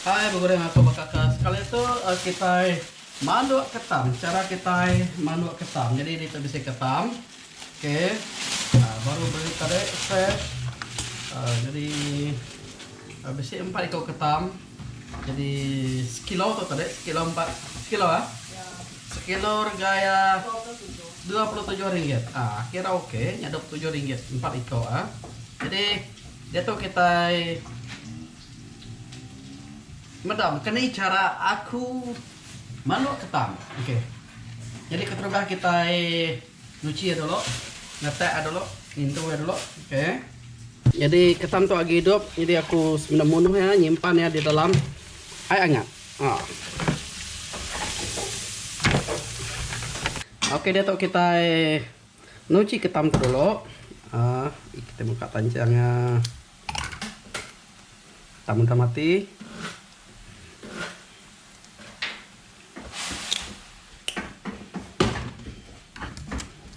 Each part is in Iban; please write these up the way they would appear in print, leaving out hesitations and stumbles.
Hai begulai enggau aku baka ke sekali tu kitai manduk ketam chara kitai manduk ketam jadi ditu bisi ketam ok baru beli tadi fresh jadi bisi empat iku ketam jadi sekilo tu tadi sekilo empat sekilo ah sekilo rega iya 27 ringgit ah kira ok nya 27 ringgit empat iku ah jadi diatu kitai. Meda bekeni chara aku manuk ketam. Okey. Jadi keterubah kitai nyuchi iya dulu, ngetak iya dulu, ngintu iya dulu. Okey. Jadi ketam tu agi idup, jadi aku semina munuh iya, nyimpan iya di dalam ai angat. Ha. Okey diatu kitai nyuchi ketam tu dulu. Ha, kita muka tanchang iya. Ketam udah mati.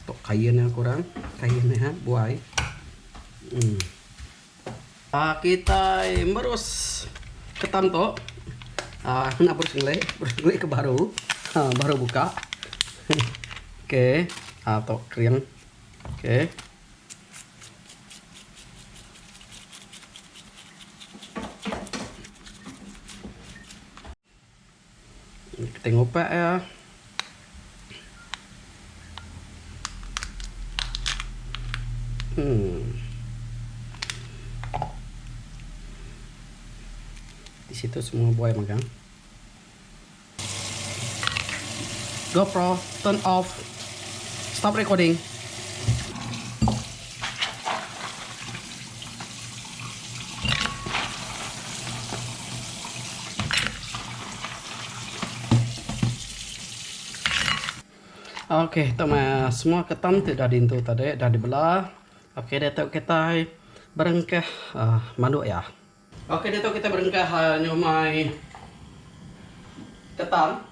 Tok kain nya kurang, kain nya buai. Hmm. Ah kitai merus ketam tu. Ah kena berus ngelek, berus ngelek ke baru. Ha baru buka. Okey, ah tok kering. Okey. Kita ngupak ya. Hmm. Di situ semua buai magang. GoPro turn off. Stop recording. Okey, tu meh semua ketam ti dah dintu tadi dah dibela. Okey diatu kitai berengkah uhh manduk iya. Okey diatu kitai berengkah nyumai ketam,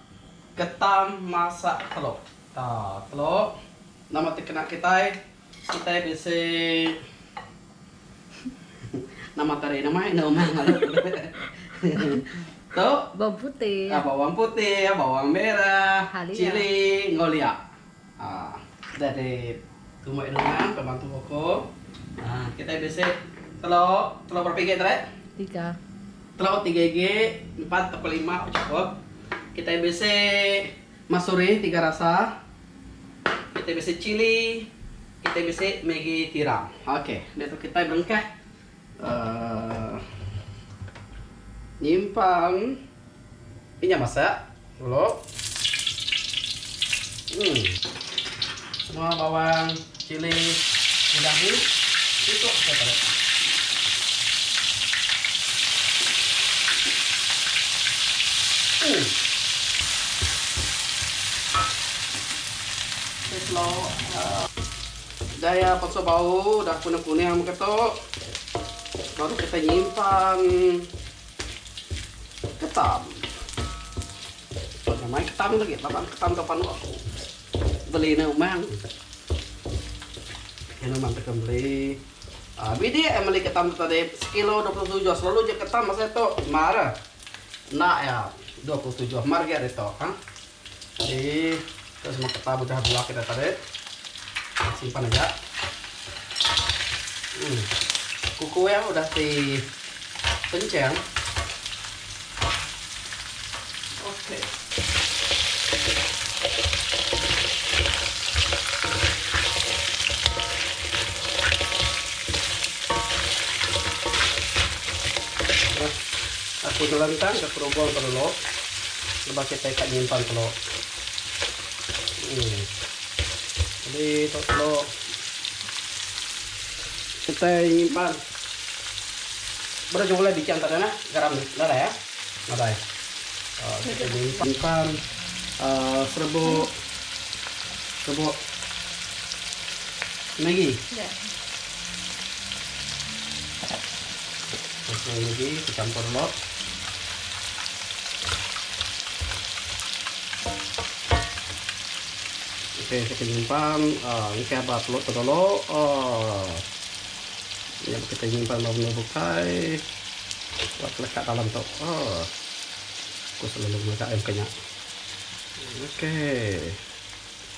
ketam masak telok. Ta telok nama ti kena kitai, kitai bisi nama tadi nama enda umang lalu tu Bawang putih. Bawang putih, bawang merah, cili enggau lia. Haa udah di tumbuk inu nang pembantu aku. Haa kitai bisi telok, telok berapa igi tadi? Tiga. Telok tiga igi, empat tauka lima cukup. Kitai bisi masuri tiga rasa, kitai bisi cili, kitai bisi maggi tiram. Okey, diatu kitai berengkah uhh nyimpan minyak masak dulu. Hmm. Semua bawang, cili udah di tutuk ke tadi. Hmm. Okay, slow. Uh. Gaya pasal bau dah kuning-kuning mega tu. Baru kita nyimpan ketam. Mai ketam lagi laban ketam tu panu aku beli ne umang. Inu umang teka beli. Uh, bidik eh meli ketam tu tadi sekilo 27 selalu je ketam masa tu mar. Enda ya 27 mar ge ditu ha. Jadi tu semua ketam udah belah kita tadi. Simpan aja. Hmm. Kuku yang udah di penceng. Okey. Aku nelentang ke kerubung tu dulu lepas kitai ka nyimpan telu. Uhh. Jadi tu telu kitai nyimpan baru jua bichang tadi nah garam nadai ah. Nadai. Uhh kitai nyimpan uhh serbuk serbuk maggi. Okey lagi kita campur dulu. Okey kita nyimpan uh, engkah ba teluk tu dulu. Uh, ya kita nyimpan ba benda bukai. Buat lekat dalam tu. Oh. Aku selalu ngaga yang kenya. Okey.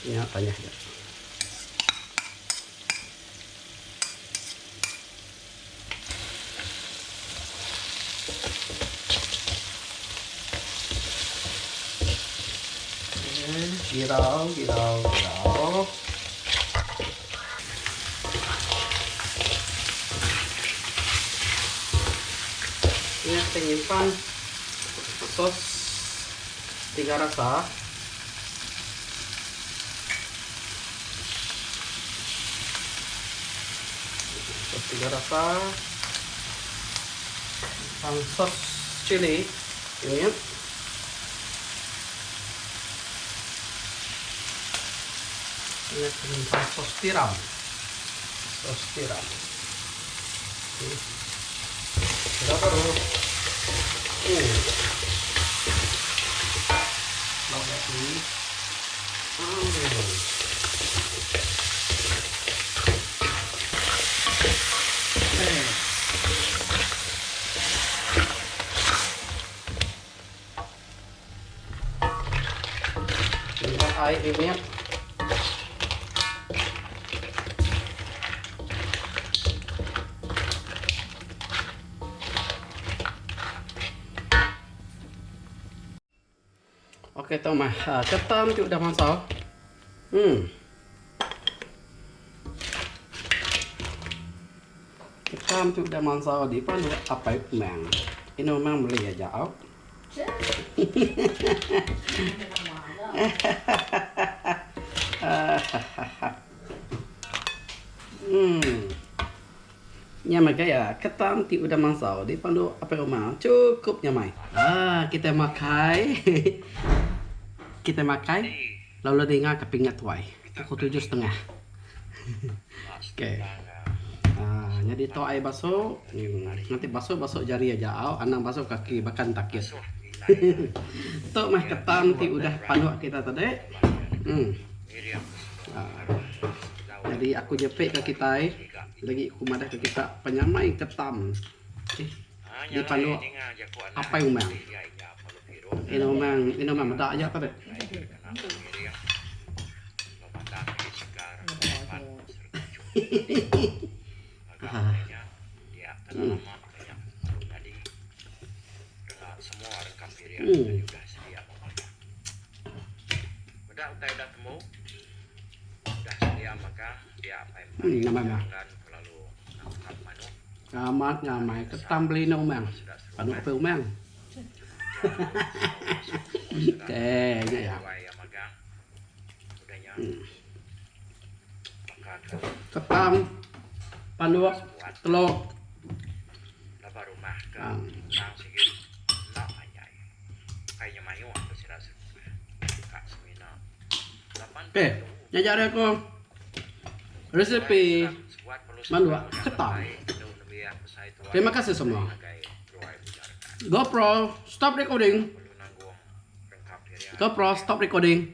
Nya tanya aja. Okey, girau, girau, girau. Nya kita nyimpan sos tiga rasa. Sos tiga rasa. Nyimpan sos cili ini. Ini penyimpan sos tiram. Sos tiram. Okay. Sudah baru. Lauk lagi. Okay. Nyimpan ai mimit. Okey tu mah ketam ti udah mansau. Hmm. Ketam ti udah mansau di pan apai umang. Inu umang meli aja au. Hmm. Nya mega iya ketam ti udah mansau di pandu apai uma chukup nyamai. Ah kitai makai kitai makai lalu ninga ka pingat tuai pukul tujuh setengah. Okey. Ah nyadi tu ai basu nanti basu basu jari aja au anang basu kaki baka entakit. Tu meh ketam ti udah panduk kita tadi. Uhh. Nyadi aku nyepi ka kitai lagi ku madah ka kita penyamai ketam di panduk apai umang. Inu umang inu umang meda aja tadi. Uhh. Nyamai meh. Amat nyamai ketam beli enda umang. Panu apai umang. Okey nya iya. Ketam panduk telok. Okey, nya aja ari aku resipi manduk ketam. Terima kasih semua. GoPro stop recording. GoPro stop recording.